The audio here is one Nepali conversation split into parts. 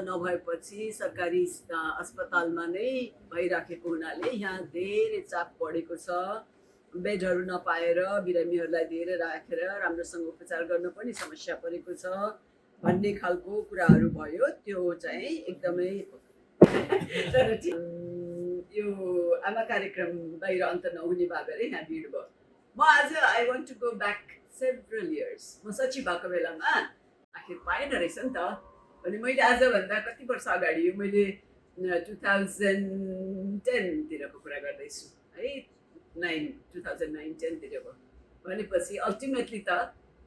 नभएपछि सरकारी अस्पतालमा नै भइराखेको हुनाले यहाँ धेरै चाप बढेको छ। बेडहरू नपाएर बिरामीहरूलाई धेरै राखेर राम्रोसँग उपचार गर्न पनि समस्या परेको छ भन्ने खालको कुराहरू भयो। त्यो चाहिँ एकदमै तर यो आमा कार्यक्रम बाहिर अन्त नहुने भएर यहाँ भिड भयो। म आज I want to go back several years. म सचिव भएको बेलामा आखिर पाएन रहेछ नि त। अनि मैले आजभन्दा कति वर्ष अगाडि मैले 2010तिरको कुरा गर्दैछु है, 2009-10तिरको। भनेपछि अल्टिमेटली त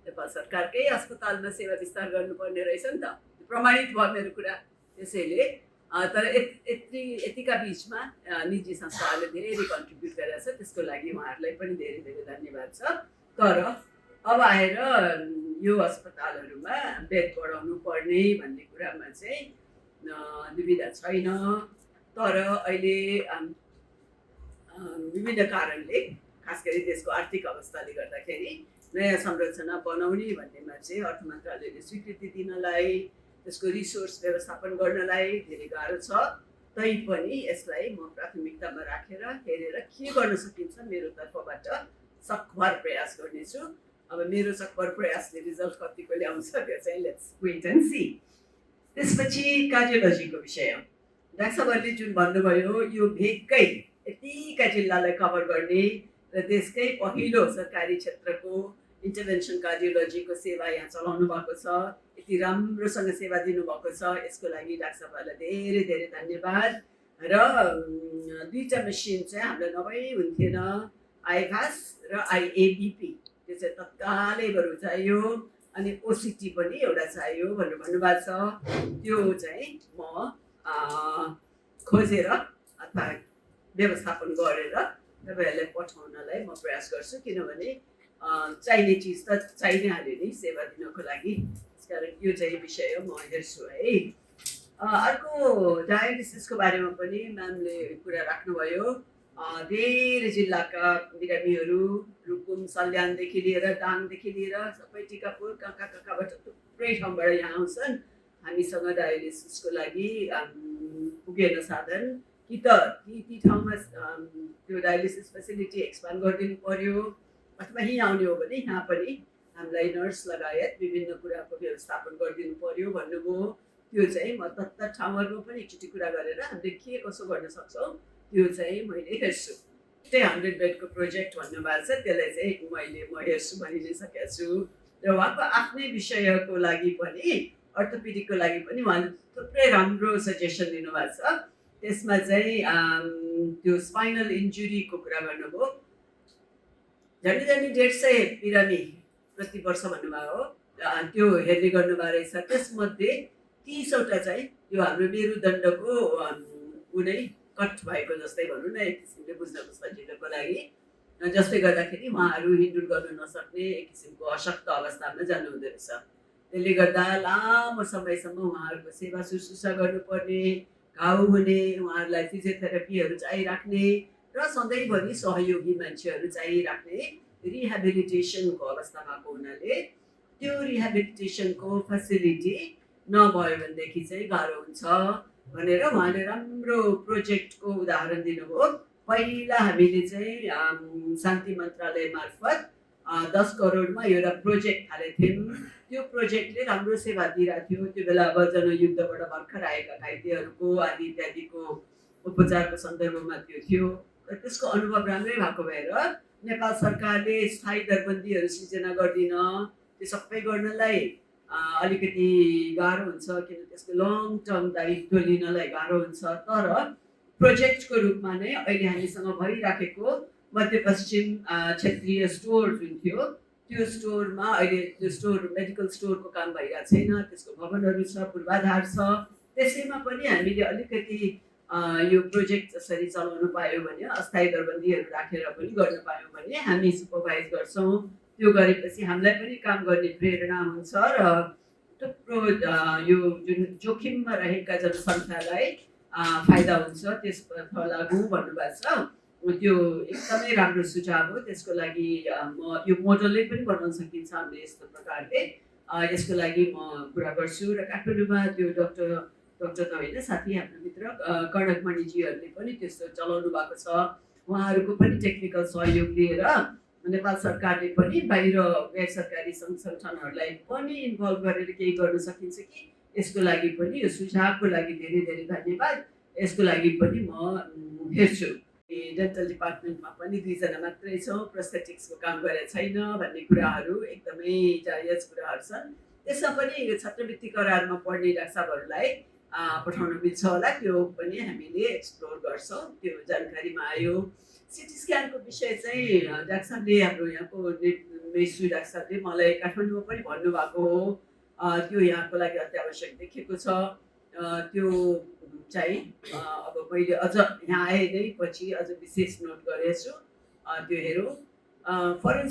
नेपाल सरकारकै अस्पतालमा सेवा विस्तार गर्नुपर्ने रहेछ नि त, प्रमाणित भयो मेरो कुरा। त्यसैले तर यतिका बिचमा निजी संस्थाहरूले धेरै कन्ट्रिब्युट गरेको छ, त्यसको लागि उहाँहरूलाई पनि धेरै धेरै धन्यवाद छ। तर अब आएर यो अस्पतालहरूमा बेड बढाउनु पर्ने भन्ने कुरामा चाहिँ दुविधा छैन। तर अहिले विभिन्न कारणले, खास गरी देशको आर्थिक अवस्थाले गर्दाखेरि नयाँ संरचना बनाउने भन्नेमा चाहिँ अर्थ मन्त्रालयले स्वीकृति दिनलाई, त्यसको रिसोर्स व्यवस्थापन गर्नलाई धेरै गाह्रो छ। तैपनि यसलाई म प्राथमिकतामा राखेर हेरेर के गर्न सकिन्छ मेरो तर्फबाट सकभर प्रयास गर्नेछु। अब मेरो सकभर प्रयासले रिजल्ट कतिको ल्याउँछ त्यो चाहिँ लेट्स वेट एन्ड सी। त्यसपछि कार्डियोलोजीको विषय डाक्टरहरूले जुन भन्नुभयो, यो भेगकै यतिका जिल्लालाई कभर गर्ने र देशकै पहिलो सरकारी क्षेत्रको इन्टरभेन्सन कार्डियोलोजीको सेवा यहाँ चलाउनु भएको छ, यति राम्रोसँग सेवा दिनुभएको छ। यसको लागि डाक्टर साहबहरूलाई धेरै धेरै धन्यवाद। र दुईवटा मेसिन चाहिँ हामीलाई नभई हुन्थेन, आइभास र आइएबिपी, त्यो चाहिँ तत्कालै बरु चाहियो। अनि ओसिटी पनि एउटा चाहियो भनेर भन्नुभएको छ। त्यो चाहिँ म खोजेर अथवा व्यवस्थापन गरेर तपाईँहरूलाई पठाउनलाई म प्रयास गर्छु, किनभने चाहिने चिज त चाहिने हाल्यो नि सेवा दिनको लागि। त्यसकारण यो चाहिँ विषय म हेर्छु है। अर्को डायलिसिसको बारेमा पनि म्यामले कुरा राख्नुभयो। धेरै जिल्लाका बिरामीहरू रुकुम सल्यानदेखि लिएर दाङदेखि लिएर सबै टिकापुर कहाँबाट थुप्रै ठाउँबाट यहाँ आउँछन्। हामीसँग डायलिसिसको लागि पुगेन साधन, कि त ती ठाउँमा त्यो डायलिसिस फेसिलिटी एक्सपान्ड गरिदिनु पर्यो, अथवा यहीँ आउने हो भने यहाँ पनि हामीलाई नर्स लगायत विभिन्न कुराको व्यवस्थापन गरिदिनु पर्यो भन्नुभयो। त्यो चाहिँ म तत्त ठाउँहरूमा पनि एकचोटि कुरा गरेर हामीले के कसो गर्न सक्छौँ त्यो चाहिँ मैले हेर्छु। त्यही 100 बेडको प्रोजेक्ट भन्नुभएको छ, त्यसलाई चाहिँ म हेर्छु भनि नै सकेको छु। र उहाँको आफ्नै विषयको लागि पनि, अर्थोपेडिकको लागि पनि उहाँले थुप्रै राम्रो सजेसन दिनुभएको छ। त्यसमा चाहिँ त्यो स्पाइनल इन्जुरीको कुरा गर्नुभयो। झन्डै 150 बिरामी प्रति वर्ष भन्नुभयो हो, त्यो हेर्ने गर्नुभएको रहेछ। त्यसमध्ये 30वटा चाहिँ यो हाम्रो मेरुदण्डको कुनै कट भएको जस्तै भनौँ न, एक किसिमले बुझ्नको सजिलोको लागि, जसले गर्दाखेरि उहाँहरू हिँडुल गर्न नसक्ने एक किसिमको अशक्त अवस्थामा जानुहुँदो रहेछ। त्यसले गर्दा लामो समयसम्म उहाँहरूको सेवा शुश्रूषा गर्नुपर्ने, घाउ हुने, उहाँहरूलाई फिजियोथेरापीहरू चाहिराख्ने र सधैँभरि सहयोगी मान्छेहरू चाहिराख्ने रिहेबिलिटेसनको अवस्था भएको हुनाले त्यो रिहेबिलिटेसनको फेसिलिटी नभयो भनेदेखि चाहिँ गाह्रो हुन्छ भनेर उहाँले राम्रो प्रोजेक्टको उदाहरण दिनुभयो। पहिला हामीले चाहिँ शान्ति मन्त्रालय मार्फत 10 करोडमा एउटा प्रोजेक्ट हालेको थियौँ। त्यो प्रोजेक्टले राम्रो सेवा दिइरहेको थियो। त्यो बेला अब जनयुद्धबाट भर्खर आएका घाइतेहरूको आदि इत्यादिको उपचारको सन्दर्भमा त्यो थियो र त्यसको अनुभव राम्रै भएको भएर नेपाल सरकारले स्थायी दरबन्दीहरू सिर्जना गर्दिन, त्यो सबै गर्नलाई अलिकति गाह्रो हुन्छ, किन त्यसको लङ टर्म दायित्व लिनलाई गाह्रो हुन्छ। तर प्रोजेक्टको रूपमा नै अहिले हामीसँग भइराखेको मध्यपश्चिम क्षेत्रीय स्टोर जुन थियो, त्यो स्टोरमा अहिले त्यो स्टोर मेडिकल स्टोरको काम भइरहेको छैन, त्यसको भवनहरू छ, पूर्वाधार छ। त्यसैमा पनि हामीले अलिकति यो प्रोजेक्ट जसरी चलाउनु पायो भने, अस्थायी दरबन्दीहरू राखेर पनि गर्न पायौँ भने हामी सुपरभाइज गर्छौँ। त्यो गरेपछि हामीलाई पनि काम गर्ने प्रेरणा हुन्छ र थुप्रो यो जुन जोखिममा रहेका जनसङ्ख्यालाई फाइदा हुन्छ, त्यसतर्फ लागु भन्नुभएको छ। त्यो एकदमै राम्रो सुझाव हो। त्यसको लागि म यो मोडलले पनि बनाउन सकिन्छ हामीले यस्तो प्रकारले। यसको लागि म कुरा गर्छु र काठमाडौँमा त्यो डाक्टर डक्टर त होइन साथी हाम्रो मित्र कणकमणिजीहरूले पनि त्यस्तो चलाउनु भएको छ। उहाँहरूको पनि टेक्निकल सहयोग लिएर नेपाल सरकारले पनि बाहिर गैर सरकारी सङ्घ सङ्गठनहरूलाई पनि इन्भल्भ गरेर केही गर्न सकिन्छ कि यसको लागि पनि यो सुझावको लागि धेरै धेरै धन्यवाद। यसको लागि पनि म हेर्छु। डेन्टल डिपार्टमेन्टमा पनि 2 जना मात्रै छौँ, प्रोस्थेटिक्सको काम गरेर छैन भन्ने कुराहरू एकदमै जायज कुराहरू छन्। त्यसमा पनि छात्रवृत्ति करारमा पढ्ने डाक्टर साहबहरूलाई पठाउन मिल्छ होला, त्यो पनि हामीले एक्सप्लोर गर्छौँ। त्यो जानकारीमा आयो। सिटी स्क्यानको विषय चाहिँ डाक्टर साहबले हाम्रो यहाँको मेसु डाक्टर साहबले मलाई काठमाडौँमा पनि भन्नुभएको हो। त्यो यहाँको लागि अत्यावश्यक देखेको छ। त्यो चाहिँ अब मैले अझ यहाँ आए नै पछि अझ विशेष नोट गरेछु। त्यो हेरौँ। फरेन्सिक